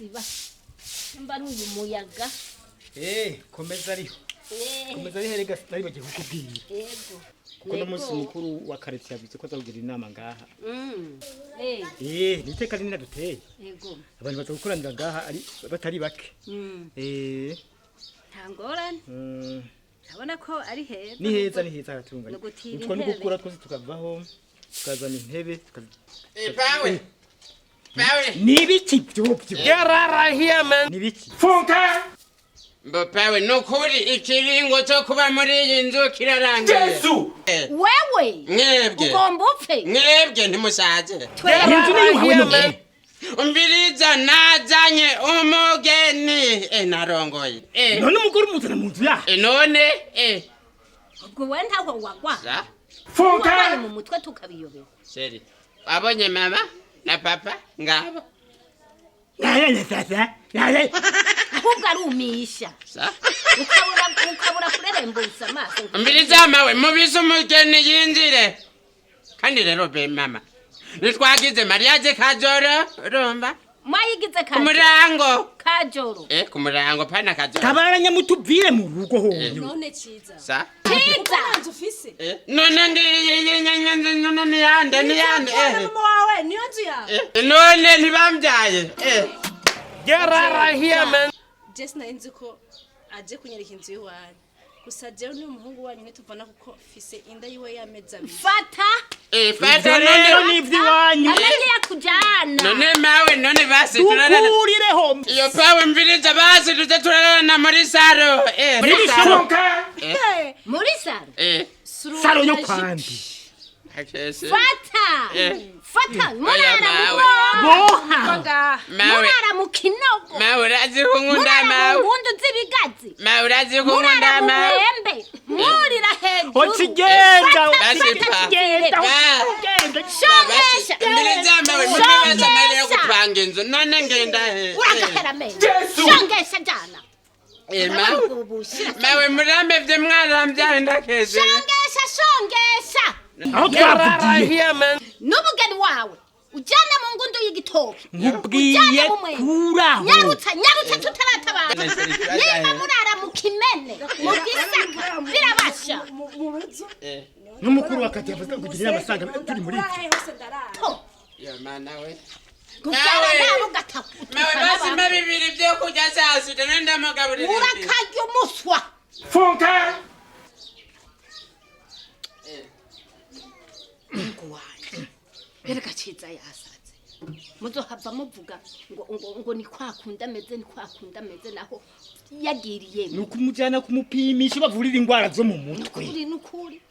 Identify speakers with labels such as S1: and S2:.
S1: Kuziba nimba ari uyu muyaga.
S2: Komeza ariho. Komeza ariho, erega nari bagiye kukubwira.
S1: Yego.
S2: Kuko no munsi mukuru wa quartier yavuze ko azakugira inama ngaha. Ni iteka rinini duteye. Abantu baza gukoranira ngaha ari batari bake.
S1: Nta ngorane. Ndabona ko ari heza.
S2: Ni heza, ni heza, haratunganye.
S1: Ni ugutira
S2: Utwo ni
S1: intebe.
S2: gukura twose tukavaho, tukazana intebe.
S3: Pawe. Pawe.
S2: Ni ibiki vyovyo?
S3: Get out of here, man.
S2: Ni ibiki?
S3: Funka. Mbo pawe, nukuri ikiringo cyo kuba muri iyi nzu kirarangiye.
S4: Yesu!
S1: Wewe
S3: Mwebwe.
S1: ugomba upfe.
S3: Mwebwe ntimushaje.
S2: Iyi nzu ni iwawe none?
S3: Umviriza, nazanye umugeni. Narongoye.
S2: None umugore umuzana mu nzu yahe?
S3: None.
S1: Ubwo we ntaho wagwa.
S3: Sa?
S1: Wagwaye mu mutwe tukabiyobera.
S3: Chérie. Wabonye mama na papa ngabo.
S2: Naye sasa naye.
S1: Ahubwo arumisha.
S3: Sa?
S1: Ukabura kurerembuza amaso.
S3: Umviriza mawe, mubise umugeni yinjire. Kandi rero be mama. Nitwagize mariage kajoro, urumva?
S1: Mwayigize
S3: Ku
S1: kajoro?
S3: murango.
S1: Kajoro.
S3: Ku murango pana kajoro.
S2: Tabaranya mutubvire mu rugo honyo.
S5: None Ciza,
S3: Sa?
S1: Ciza.
S5: nzu ufise?
S3: None ngiyi, none niyande niyande?
S5: Mama wawe niyo nzu yawe?
S3: None ntibambyaye?
S4: Get out of here, man.
S5: Je sinari nzi ko aje kunyereka inzu y'iwanyu. Gusa jewe n'uyu muhungu wanyu ntituvana kuko fise inda yiwe y'amezi 2.
S1: Fata.
S3: Fata.
S2: Ivyo rero
S3: None
S2: ni ivy'iwanyu.
S1: Amenye yakujana.
S3: None mawe, none basi turarana.
S2: Dukurireho.
S3: Iyo pawe, mviriza, basi tuze turarana muri salon. Muri salon.
S4: Funka.
S1: Muri salon.
S2: Salon yo kwandi?
S3: Akese.
S1: Fata. Fata. Murara mu
S3: Mawe.
S2: Boha.
S5: Ngaha.
S3: Mawe.
S1: Murara mu kinogo.
S3: Mawe, urazi ko nkunda
S1: Murara mu
S3: mawe.
S1: ngundu z'ibigazi.
S3: Mawe, urazi ko
S1: Murara
S3: nkunda
S1: mu
S3: mawe.
S1: mwembe, murira hejuru.
S2: Okigenda.
S3: Basi pa.
S2: Genda.
S3: Ba.
S2: Genda.
S1: Shongesha.
S3: Mviriza mawe, mubibaza amahera yo
S1: Shongesha.
S3: gupanga inzu. None ngenda he?
S1: Uragahera amenyo.
S4: Yesu!
S1: Shongesha, jana.
S3: Mawe.
S1: Ubushira.
S3: Mawe, muramevye mwarambyaye ndakeze.
S1: Shongesha, shongesha.
S2: Aho
S4: Get out of
S2: twavugiye.
S4: here, man.
S1: N'umugeni wawe ujyane mu ngundu y'igitoki.
S2: Nkubwiye
S1: Ujyane mu mwembe.
S2: kuraho.
S1: Nyarutsa, nyarutsa tutaratabara. Nimba murara mu kimene, mu gisaka, birabasha.
S5: Mu ruzu.
S2: N'umukuru wa quartier yavuze kugira inama asanga turi muri ibyo.
S5: Urahe hose ndarara.
S1: To.
S3: Yo mana we.
S1: Kubyara
S3: Mawe.
S1: nawe ugataha.
S3: Mawe, basi mpa bibiri byo kurya saa sita, none ndamugaburira iki?
S1: Urakarya umuswa.
S4: Funka.
S1: Mungu wanje, erega Ciza yasaze. Muzohava muvuga ngo ni kwa kundi ameze, ni kwa kundi ameze, naho yagiriye.
S2: Ni ukumujyana kumupimisha bavurira indwara zo mu mutwe.
S1: Nukuri, nukuri.